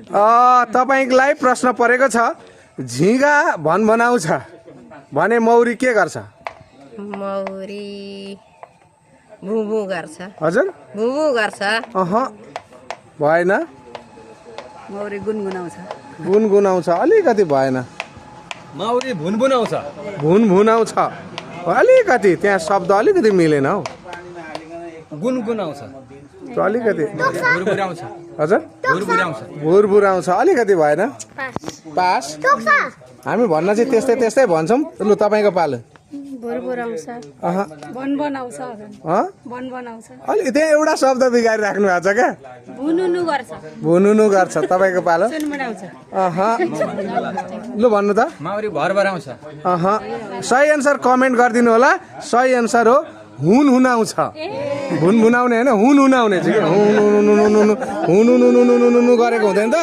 तपाईलाई प्रश्न परेको छ झिँगा भनभनाउँछ भने मौरी के गर्छ? मौरी भुभु गर्छ। हजुर भुभु गर्छ। भएन। मौरी गुनगुनाउँछ। गुनगुनाउँछ अलिकति भएन। मौरी भुनभुनाउँछ। भुनभुनाउँछ अलिकति, त्यहाँ शब्द अलिकति मिलेन हौ। गुनगुनाउँछ। अलिकति भुरभुराउँछ। हजुर भुरभुराउँछ। भुरभुराउँछ अलिकति भएन। पास। हामी भन्न चाहिँ त्यस्तै त्यस्तै भन्छौँ। लु तपाईँको पालो। भुरभुराउँछ। बनबनाउँछ। बनबनाउँछ। अलि त्यहाँ एउटा शब्द बिगारी राख्नु भएको छ क्या। भुनुनु गर्छ। भुनुनु गर्छ। तपाईँको पालो। सुनबनाउँछ। लु भन्नु त। मौरी भरभराउँछ। सही एन्सर कमेन्ट गरिदिनु होला। सही एन्सर हो हुनहुनाउँछ। भुनभुनाउने होइन हुनहुनाउने चाहिँ हुनु गरेको हुँदैन त।